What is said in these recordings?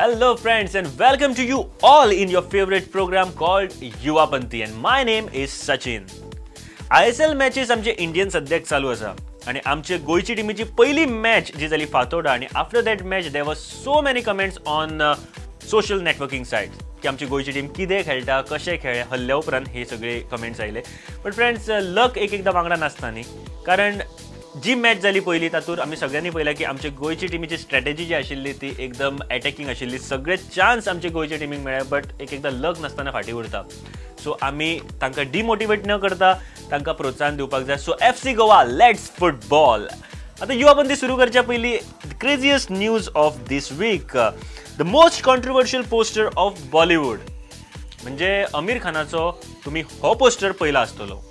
Hello friends and welcome to you all in your favorite program called Yuvapanti and my name is Sachin. ISL matches आमचे Indian सद्याक चालू आसा आणि आमचे गोंयची टिमीची पयली मॅच जी जाली फातोर्डा आणि after that match there was so many comments on social networking sites की आमची गोंयची टीम कितें खेळटा, कशें खेळ्ळे, हल्ल्या उपरांत हे सगळे कमेंट्स आयले. बट फ्रेंड्स, लक एक एकदां वांगडा नासता न्ही, कारण जी मॅच जाली पयली तातूंत आमी सगळ्यांनी पळयलां की आमचे गोंयची टिमीची स्ट्रॅटेजी जी आशिल्ली ती एकदम एटॅकिंग आशिल्ली. सगळे चान्स आमचे गोंयच्या टिमीक मेळ्ळे, बट एक एकदां लक नासतना फाटीं उरता. सो आमी तांकां डिमोटिवेट न करता तांकां प्रोत्साहन दिवपाक जाय. So FC Goa, let's football. आतां युवाबंदी सुरू करच्या पयलीं craziest news of this week, the most controversial poster of Bollywood, म्हणजे आमिर खानाचो तुमी हो पोस्टर पळयला आसतलो.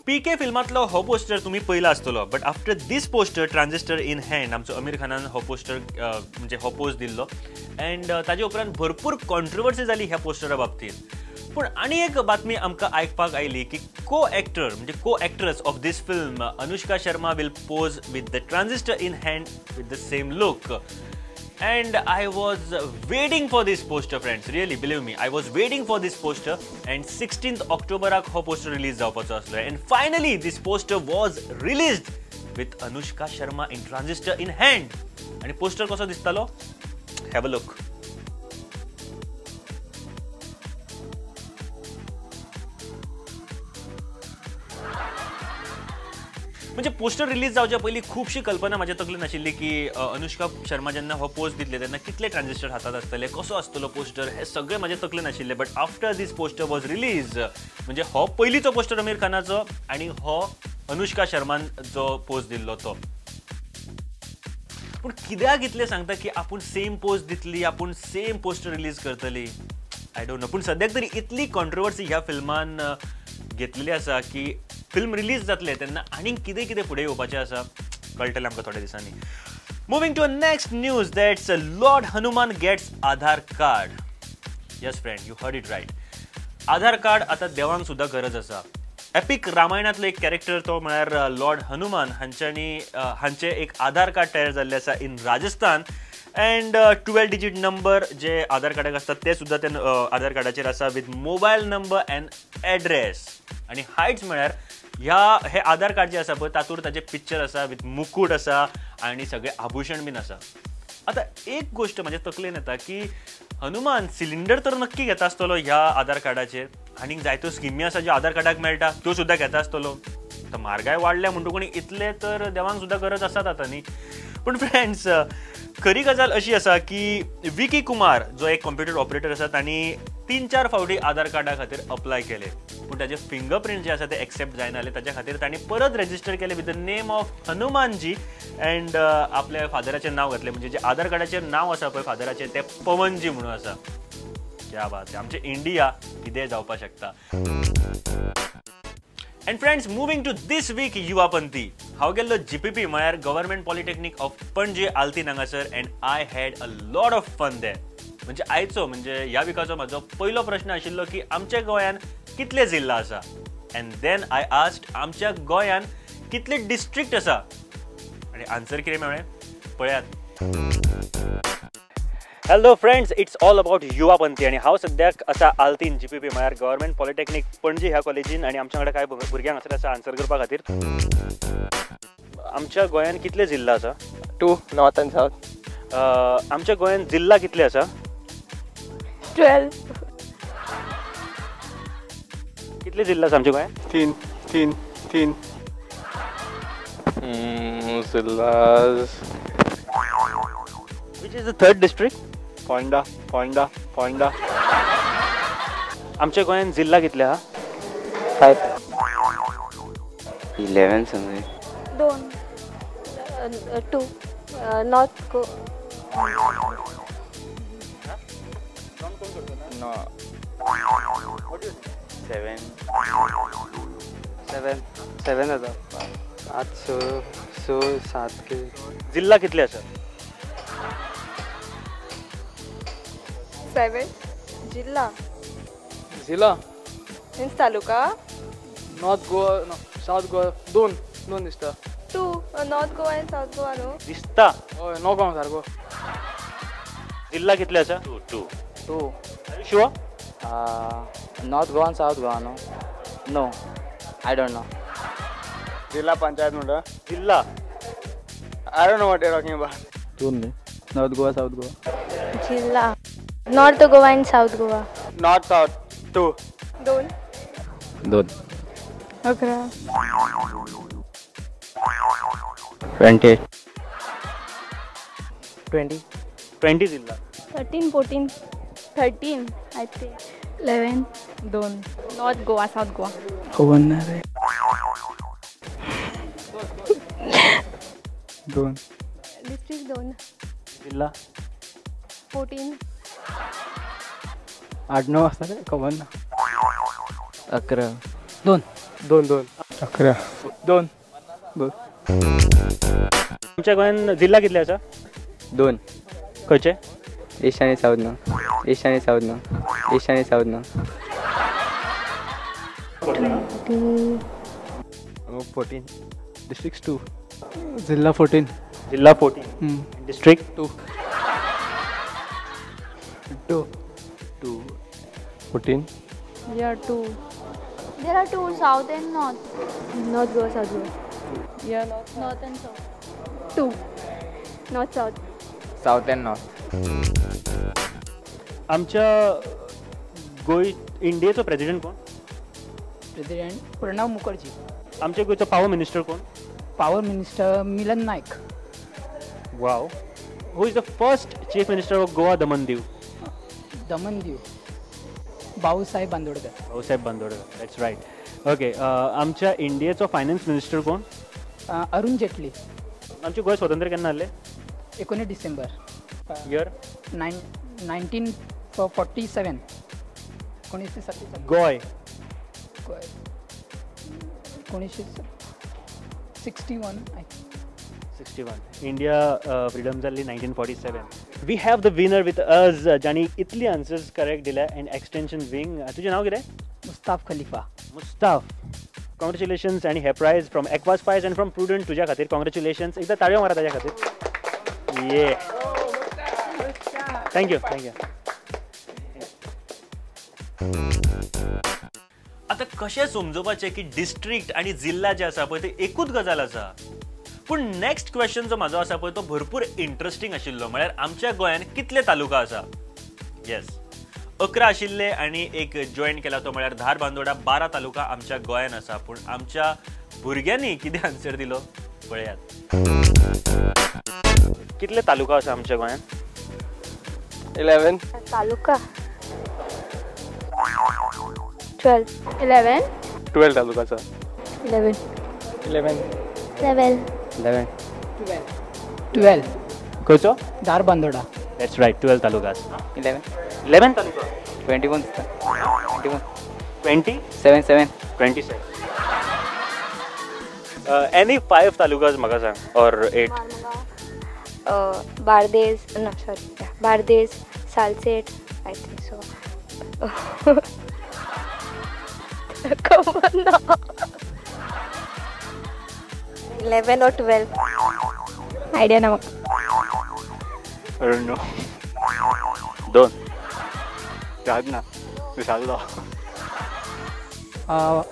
पीके फिल्मांतलो हो पोस्टर तुमी पळयला आसतलो, but after this poster transistor in hand आमचो आमिर खानान हो पोस्टर म्हणजे हो पोस्ट दिल्लो एंड ताजे उपरांत भरपूर कॉन्ट्रोवर्सी जाली ह्या पोस्टरा बाबतींत. पूण आनी एक बातमी आमकां आयकपाक आयली की को एक्टर म्हणजे co actress of this film Anushka Sharma will pose with the transistor in hand with the same look. And I was waiting for this poster, friends. Really, believe me, I was waiting for this poster. And 16th October हो poster release जावपाचो आसलो. And finally, this poster was released with Anushka Sharma in transistor in hand. आणि poster कसो दिसतालो? Have a look. म्हणजे poster release जावच्या पयलीं खुबशी कल्पना म्हाज्या तकलेन आशिल्ली की अनुष्का शर्मा जेन्ना हो पोस्ट दितले तेन्ना कितले ट्रान्झिस्टर हातात आसतले, कसो आसतलो पोस्टर, हे सगळें म्हाज्या तकलेन आशिल्लें. But after this poster was release, म्हणजे हो पयलींचो पोस्टर आमिर खानाचो आनी हो अनुष्का शर्मान जो पोस्ट दिल्लो तो. पूण कित्याक इतलें सांगता की आपूण सेम पोस्ट दितली, आपूण सेम पोस्टर रिलीज करतली, I don't know. पूण सद्याक तरी इतली कॉन्ट्रोवर्सी ह्या फिल्मान घेतलेली आसा की फिल्म रिलीज जातले तेन्ना आनीक कितें कितें फुडें येवपाचें आसा कळटलें आमकां थोड्या दिसांनी. Moving to a next news, that's Lord Hanuman gets Aadhaar card. Yes friend, you heard it right. Aadhaar card आतां देवांक सुद्दां गरज आसा. एपीक रामायणांतलो एक कॅरेक्टर तो म्हळ्यार लॉर्ड हनुमान हांच्यांनी हांचें एक आधार कार्ड तयार जाल्लें आसा in Rajasthan. And 12 digit number जे आधार कार्डाक आसतात ते सुद्दां ते आधार कार्डाचेर आसा with mobile number and address. आनी हायट्स म्हळ्यार ह्या हे आधार कार्ड जे आसा पळय तातूंत ताजें पिक्चर आसा विथ मुकूट आसा आनी सगळे आभूषण बीन आसा. आतां एक गोश्ट म्हाज्या तकलेन येता की हनुमान सिलिंडर तर नक्की घेता आसतलो ह्या आधार कार्डाचेर, आनीक जायत्यो स्किमी आसा ज्यो आधार कार्डाक मेळटा त्यो सुद्दां घेता आसतलो. आतां म्हारगाय वाडल्या म्हणटकूच इतलें तर देवांक सुद्दां गरज आसात आतां न्ही. पूण फ्रेंड्स, खरी गजाल अशी आसा की विकी कुमार जो एक कॉम्प्युटर ऑपरेटर आसा तांणी 3-4 फावटी आधार कार्डा खातीर अप्लाय केले, पूण ताजे फिंगरप्रिंट जे आसा ते एक्सेप्ट जायना जाले. ताच्या खातीर तांणी परत रेजिस्टर केले with the name of Hanumanji and आपल्या फादराचें नांव घातलें. म्हणजे जे आधार कार्डाचेर नांव आसा पळय फादराचें तें पवनजी म्हणून आसा. क्या बात, आमचें इंडिया कितें जावपाक शकता. And friends, moving to this week Yuvapanti, हांव गेल्लो जीपीपी म्हळ्यार गव्हर्मेंट पॉलिटेक्नीक ऑफ पणजे आल्तीन हांगासर and I had a lot of fun there. म्हणजे आयचो म्हणजे ह्या विकाचो म्हाजो पयलो प्रश्न आशिल्लो की आमच्या गोंयान कितले जिल्ला आसा, अँड then I asked आमच्या गोंयान कितले डिस्ट्रिक्ट आसा, आनी आन्सर कितें मेळ्ळें पळयात. Hello friends, it's all about Yuvapanti आनी हांव सद्याक आसा आल्तीन जीपीपी म्हळ्यार गव्हर्मेंट पॉलिटेक्नीक पणजे ह्या कॉलेजीन आनी आमच्या वांगडा कांय भुरग्यांक हांगासर आसा आन्सर करपा खातीर. आमच्या गोंयान कितले जिल्ला आसा? 2, north and south. आमच्या गोंयान जिल्ला कितले आसा? 12. कितले जिल्ला आसा आमच्या गोंयान? 3 3 3. जिल्लास. Which is the third district? Ponda, Ponda, Ponda. आमच्या गोंयान जिल्ला कितले आहा? 5. 11 समज. 2 2 नॉर्थ गो. 7 7 7 जाता. 8 6 6 7 के. जिल्ला कितले आसा? 7. जिल्ला. जिल्ला means taluka. North Goa, south Goa 2 2 दिसता. 2 North Goa and South Goa न्हू दिसता. हय, नो गांव सारको. जिल्ला कितले आसा? 2 2 2. Are you sure? North Goa and South Goa, no? No, I don't know. Zilla Panchayat म्हणटा? जिल्ला. I don't know what you are talking about. 2 न्ही. North Goa, South Goa. जिल्ला North Goa and South Goa. North South 2. 2 2 11 28 20 20 जिल्ला. 13 14 13 I think. 11 2 North Goa, South Goa. खबर ना रे. 2 district 2. जिल्ला 14. 8 9 आसता रे, खबर ना. 11 2 2 2 11 2 2. आमच्या गोंयान जिल्ला कितले आसा? 2. खंयचे? ईस्ट आनी साऊथ न्हू. ईस्ट आनी साऊथ न्हू. ईस्ट आनी साऊथ न्हू. 14 डिस्ट्रिक्ट 2. जिल्ला 14. जिल्ला 14. District 2 2 2 14. Yeah, 2. There are 2, South and North. North Goa, South Goa. Yeah, North, North and South. 2. North, South. South and North. आमच्या गोंय इंडियेचो प्रेसिडेंट कोण? प्रेसिडेंट प्रणव मुखर्जी. आमच्या गोंयचो पावर मिनिस्टर कोण? Power minister Milan Naik. Wow. Who is the first chief minister of Goa, Daman Diu? Daman Diu Bhausaheb Bandodkar. Bhausaheb Bandodkar, that's right. Okay. आमच्या इंडियेचो finance minister कोण? अरुण जेटली. आमचे गोंय स्वतंत्र केन्ना जाल्लें? 19 डिसेंबर. Year 1947. 1947. Goa Goa 1961. 61. India freedom जाल्ली 1947. We have the winner with us, जाणी इतली answers correct दिल्या एंड एक्सटेंशन विंग. तुजें नांव कितें? मुस्ताफ खलिफा. मुस्ताफ, कॉंग्रेच्युलेशन्स. आनी हे prize from Aqua Spice and from Prudent तुज्या खातीर. कॉंग्रेच्युलेशन्स. एकदां ताळयो मारा ताज्या खातीर. ये thank you thank you. आतां कशें समजोवपाचें की डिस्ट्रिक्ट आनी जिल्ला जे आसा पळय ते एकूच गजाल आसा. पूण नेक्स्ट क्वेश्चन जो म्हाजो आसा पळय तो भरपूर इंट्रस्टींग आशिल्लो. म्हळ्यार आमच्या गोंयान कितले तालुका आसा? येस, 11 आशिल्ले आनी एक जॉयन केला तो म्हळ्यार धारबांदोडा. 12 तालुका आमच्या गोंयान आसा. पूण आमच्या भुरग्यांनी कितें आन्सर दिलो पळयात. कितले तालुका आसा आमच्या गोंयान? 11 तालुका. 12 11 12 तालुका आसा. 11 11 11 11 12. खंयचो? Dharbandora. That's right, 12 taluka. 11 11 taluka. 21 21 27 7 27. Any 5 talukas म्हाका सांग or 8. Bardez, no sorry, Bardez, Salcete, I think so. खबर ना. 11 or 12 idea ना म्हाका. I don't know. 2. याद ना, विसरलो.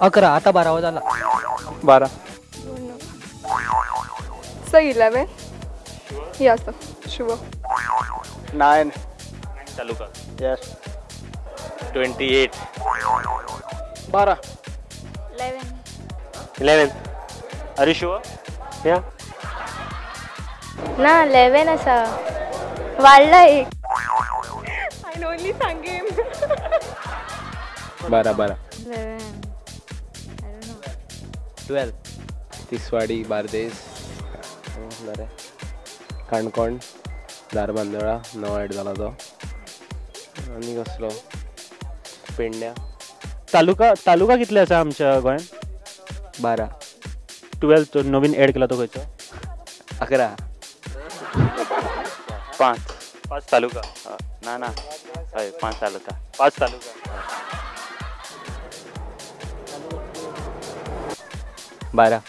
11. आता 12 जाला. 12. Sir 11. Yes sir, sure. 9 taluka. Yes. 28 12 11 11. Are you sure? Yeah. ना 11 आसा, वाडला एक. I only सांगेन. 12 12 11. I don't know. 12. Tiswadi, Bardez, बरें, काणकोण, धारबांदोडा नवो एड जाला तो. आनी कसलो? पेडण्या. तालुका तालुका कितले आसा आमच्या गोंयान? 12. 12 नवीन एड केला तो खंयचो? 11. 5 5 तालुका. ना ना, हय 5 तालुका. 5 taluka. 12.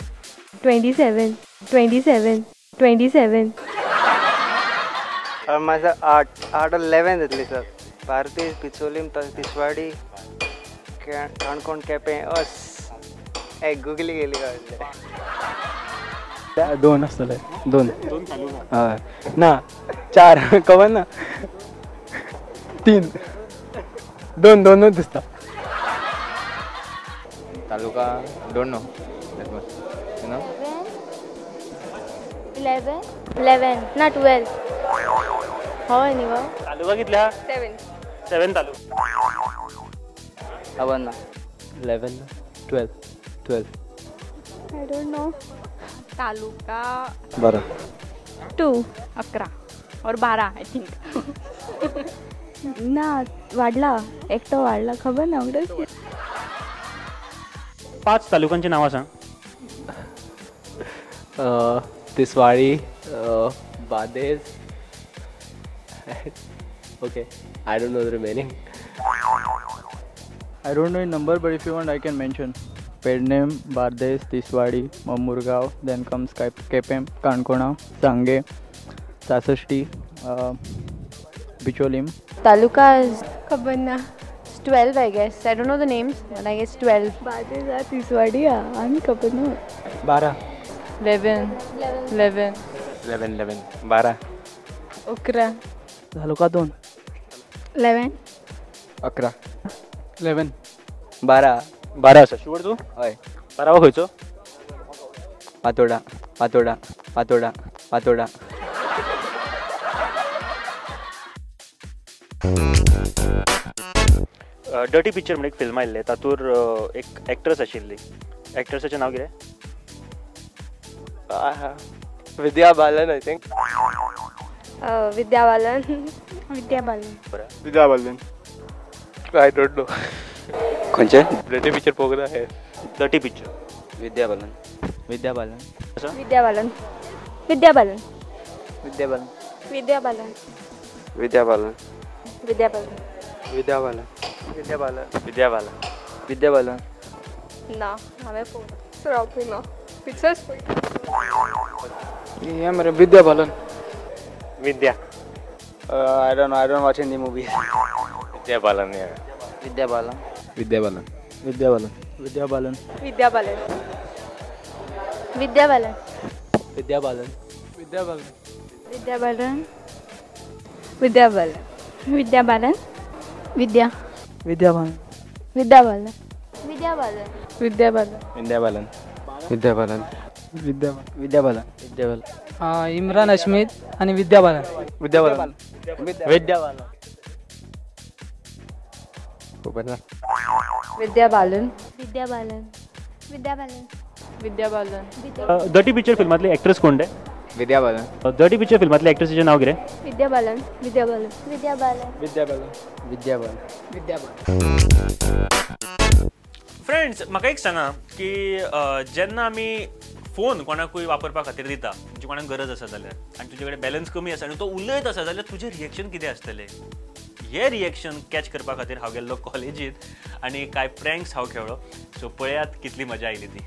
27 27 27. माझा 8 8 11 जातली सर. बार्देस, बिचोलीम, तिसवाडी, काणकोण, केपें. अस एक गुगली गेली काडले. 2 आसतले. 2 हय ना 4 खबर ना 3 2 2 दिसता. Taluka don't know that much. You know 11 11 ना 12. हय न्ही गो. तालुका कितल्या? 7. 7 तालुका. खबर ना. 11 12 12. I don't know. Taluka 12 2 11 Aur 12 I think. ना वाडला एकटो वाडला खबर ना. 5 तालुक्यांची नावां सांग. Tiswadi, Bardez. Okay, I don't know the remaining. I don't know in number, but if you want I can mention. Pernem, Bardez, Tiswadi, Mormugao, then comes Quepem, Canacona, Sanguem, Salcete, Bicholim. Taluka खबर ना. 12 I guess. I don't know the names, but I guess 12. Bardez आ तिसवाडी आ आनी खबर ना. 12 11 11 11 11 12 11 taluka 2 11 11 11 12 12 आसा. Sure तूं? हय. बारावो खंयचो? Patoda Patoda Patoda Patoda. Dirty picture म्हणून एक फिल्म आयिल्लें, तातूर एक एक्ट्रेस आशिल्ली. एक्ट्रेसाचें नांव कितें? Vidya Balan I think. Vidya Balan. Vidya Balan. Vidya Balan. I don't know. खंयचें? डर्टी पिक्चर पळोवंक ना. Dirty picture. Vidya Balan. Vidya Balan. Vidya Balan. Vidya Balan. Vidya Balan. Vidya Balan. Vidya Balan. Vidya Balan. Vidya Balan. Vidya Balan. Vidya Balan. Vidya Balan. ना हांवें पळोवंक ना pictures पळयता. हे मरे Vidya Balan. Vidya. I don't know. I don't watch Hindi movies. Vidya Balan. Vidya Balan. Vidya Balan. Vidya Balan. Vidya Balan. Vidya Balan. Vidya Balan. Vidya Balan. Vidya Balan. Vidya Balan. Vidya Balan. Vidya Balan. Vidya. Vidya Balan. Vidya Balan. Vidya Balan. Vidya Balan. Vidya Balan. Vidya Balan. Vidya Vidya Balan. Vidya Balan. Imran Hashmi आणि Vidya Balan. Vidya Balan. Vidya Balan. Vidya Balan. Vidya Balan. Vidya Balan. Vidya Balan. Dirty picture फिल्मांतली actress कोण ते? Vidya Balan. Dirty picture फिल्मांतली एक्ट्रेसीचें नांव कितें? Vidya Balan. Vidya Balan. Vidya Balan. Vidya Balan. Vidya Balan. Vidya Balan. Friends, म्हाका एक सांगा की जेन्ना आमी फोन कोणाकूय वापरपा खातीर दिता, म्हणजे कोणाक गरज आसा जाल्यार आनी तुजे कडेन बॅलन्स कमी आसा आनी तो उलयत आसा जाल्यार तुजें रिएक्शन कितें आसतलें? हे रिएक्शन कॅच करपा खातीर हांव गेल्लो कॉलेजींत आनी कांय प्रँक्स हांव खेळ्ळो. सो पळयात कितली मजा आयली ती.